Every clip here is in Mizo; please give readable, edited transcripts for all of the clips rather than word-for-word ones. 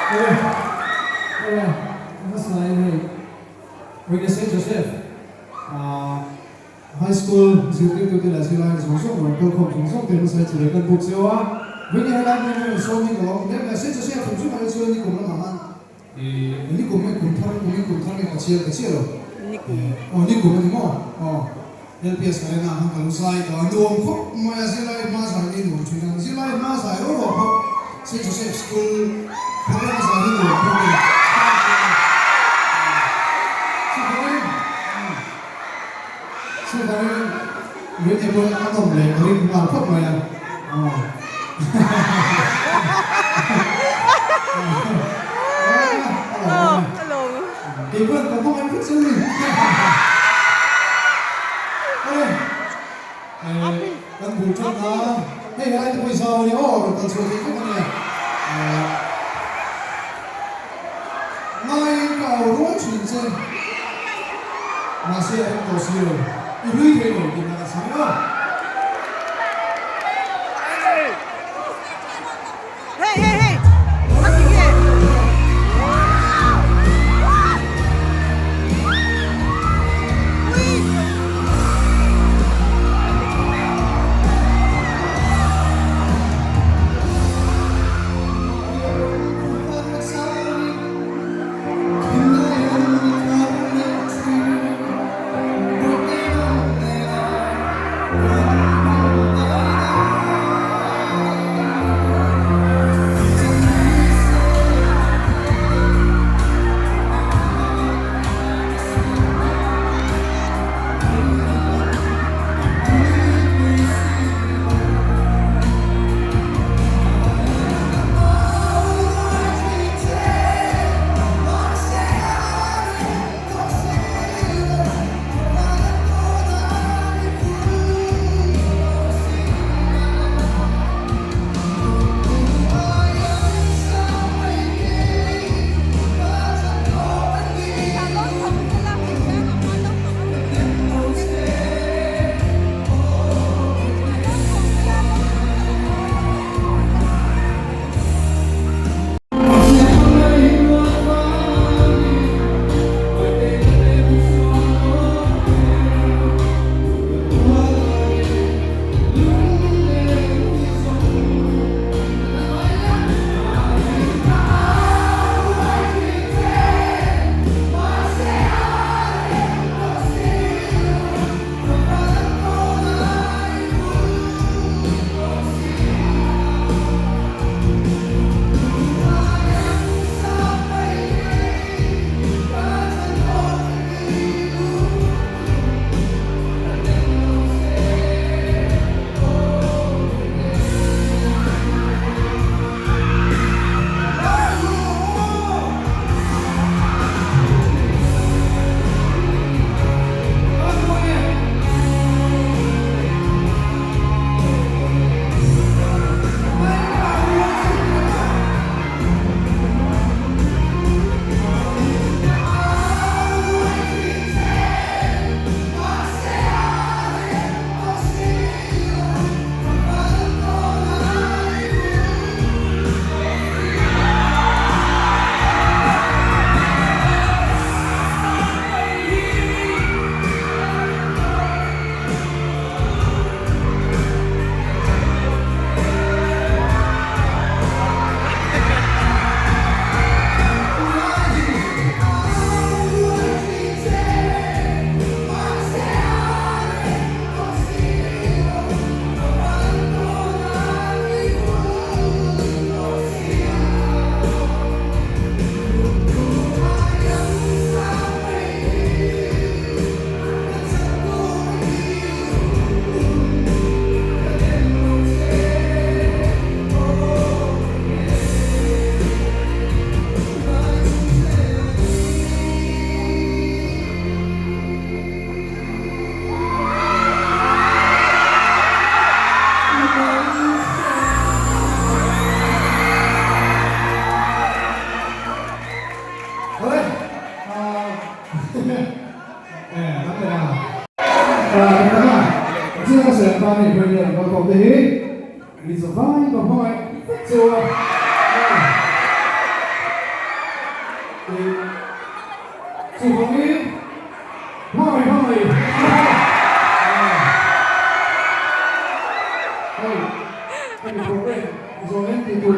Awle, awle, a hmasain hei Rina Saint Joseph ah High School zirtirtute leh zirlai zawng zawng rawn kal khawm zawng zawng te hmasa hi chilei kan buk cheu a. Rina helai hmun hi rawn sawm hi ka lawm hle mai a, Saint Joseph hrim hrim ah hi chuan nikum lamah khan ih nikum nge kum thar kum in kum thar nge ka chiang ka chiah lo. Aw nikum a ni maw? Aw. LPS Arena khan ka lo zai tawh a, nuam khawp mai a, zirlai hma zai hi nuam thin a, zirlai hma zai ro ro pawh Saint Joseph School program a zai hi nuam khawp mai. Chuvangin, chuvangin min ei pawh a nawm leh ka ring nghal khawp mai a. Kei pawhin ka hmangaih vek chu a ni. Awle, kan bul tan a, hei helai te pawh i zau a nia aw, rawn kal chhuah theih vek a nia. Ngaiin ka au rual thin che, mahse a rem tawh si lo, i hlui thei lo tihna ka sawi aw. Hey hey hey! A ti nge?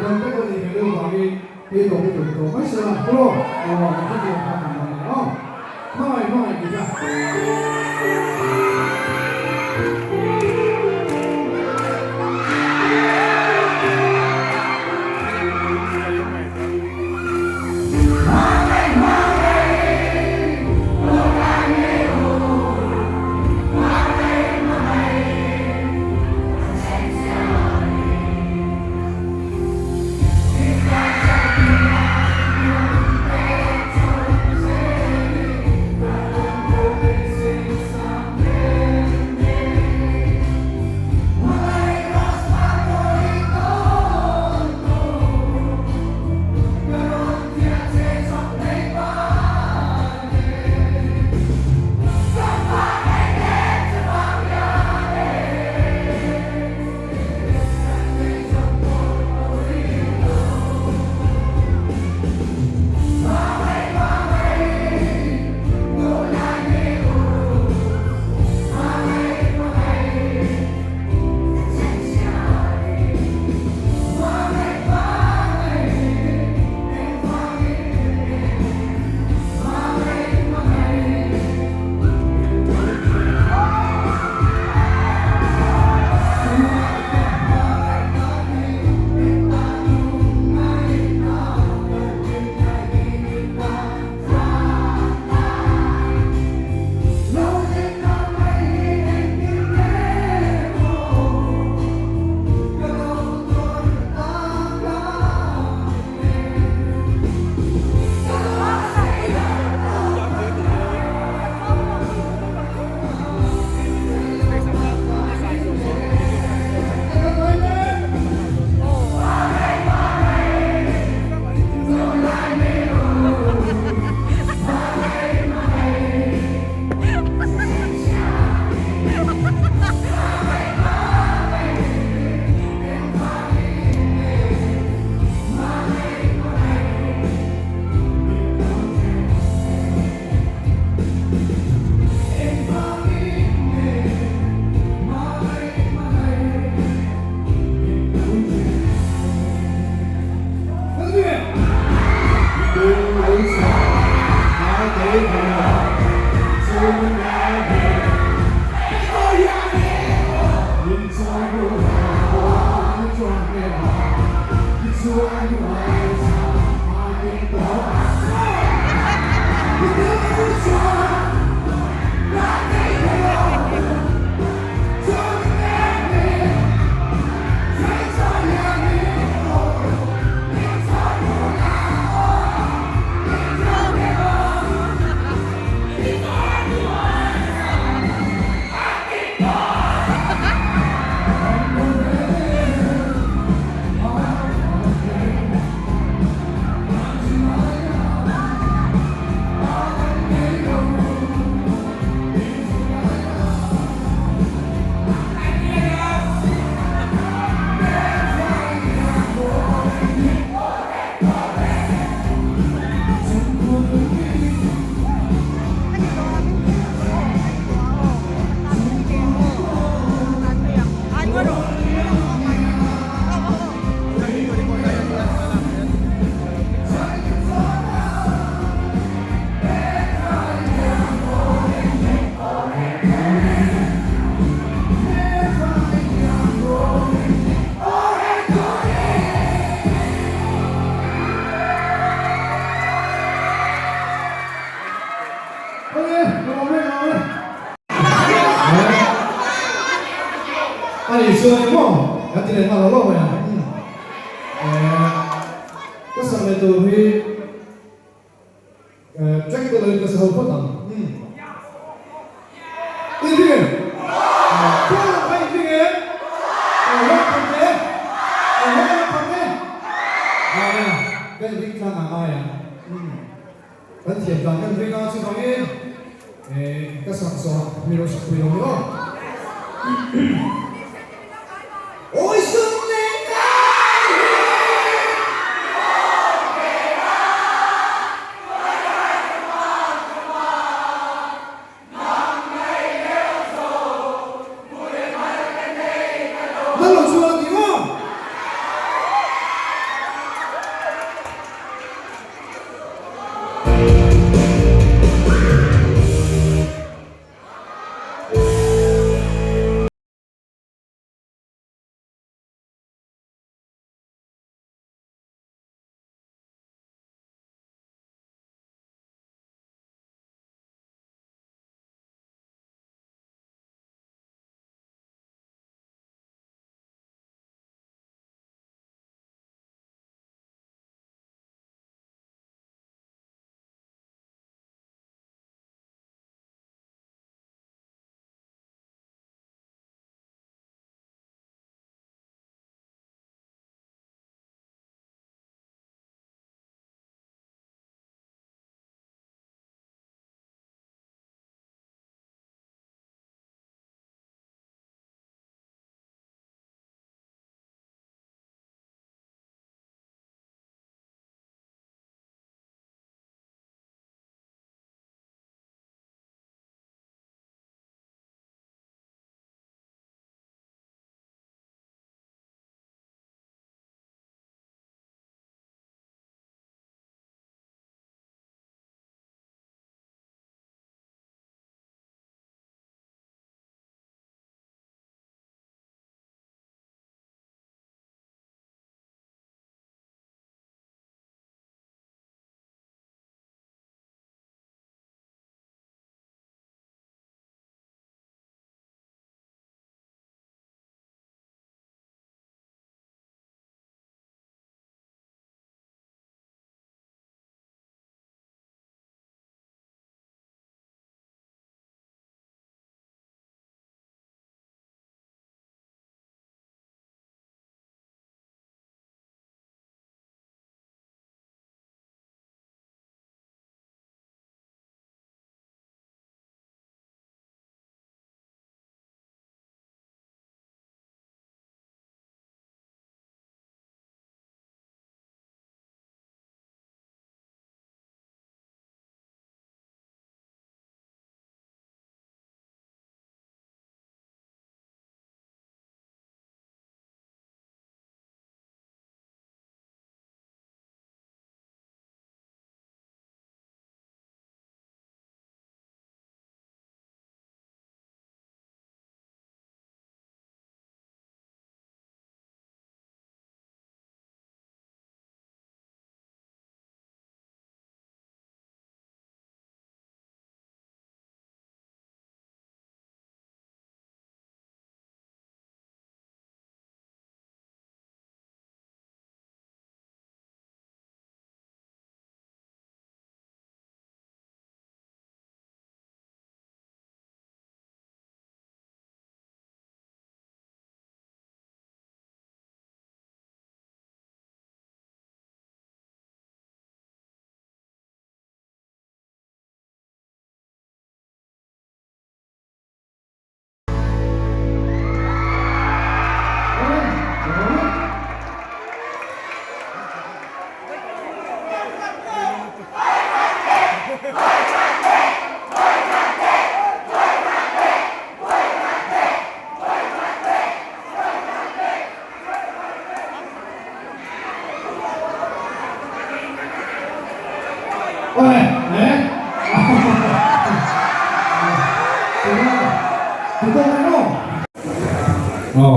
dam vek a nih hmel deuh vangin hei tawp hi tawp tawh mai se la tawh aw kan hre thiam kha kan dang leh aw hmangaih hmangaih tih kha. A nih chuan eng maw kan ti leh nghal lo lo mai ang. Ka sak leh tur hi track te loin ka sa ho phawt ang. Inring em? Khual lam kha inring em? Hlawk tham te? Hlawk lam tham te? Ka inring tlang a ngai ang. Kan thiam dan kan ring a, chuvangin ka sak zawh mi lo sak pui lo ni aw. Awi sum leh ngai hi Nang lo chuan a ti maw? Awle e Tuna tuna maw Aw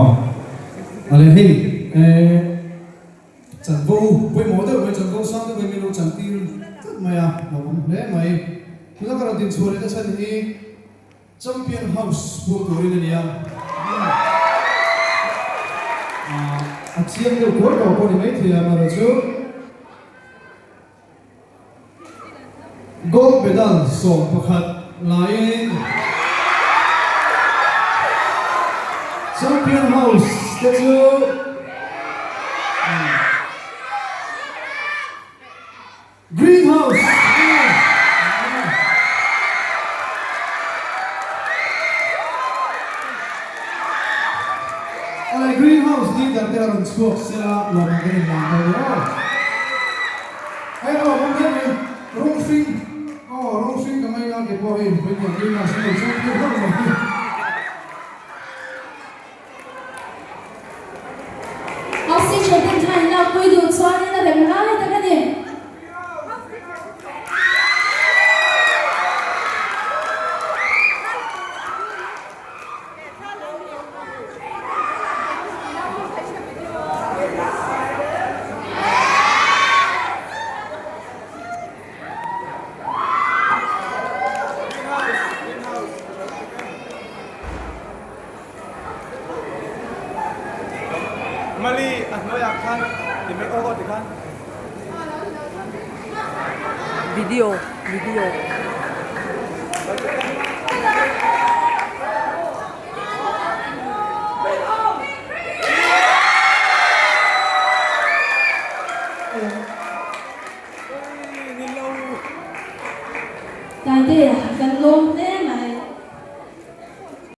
Ale hei e Chanvo pawimawh deuh mai chanvo sang deuh mai min lo chantir tlat mai a lo awm hle mai. Tuna ka rawn dinchhuah leh na chhan hi Champion House pawh turin a ni a, a chiang deuh kuar tawh pawh ni maithei a, amaherawhchu Gold medal 11 laiin Champion House te chu Green House Awle Green House leader te a rawn chhuak sela lawmah kan inlan dawn e aw. Hei aw awm hle mai rawng hring aw rawng hring ka ngaina ke pawh hei vawikhat Green House an lo chhuak tir hlauh mai. Oxygen ten tha in lak pui duh chuanin a rem lai tak a ni. Mali a hnuaiah khan ti mai aw aw ti khan. Video video. Tate kan lawm hle.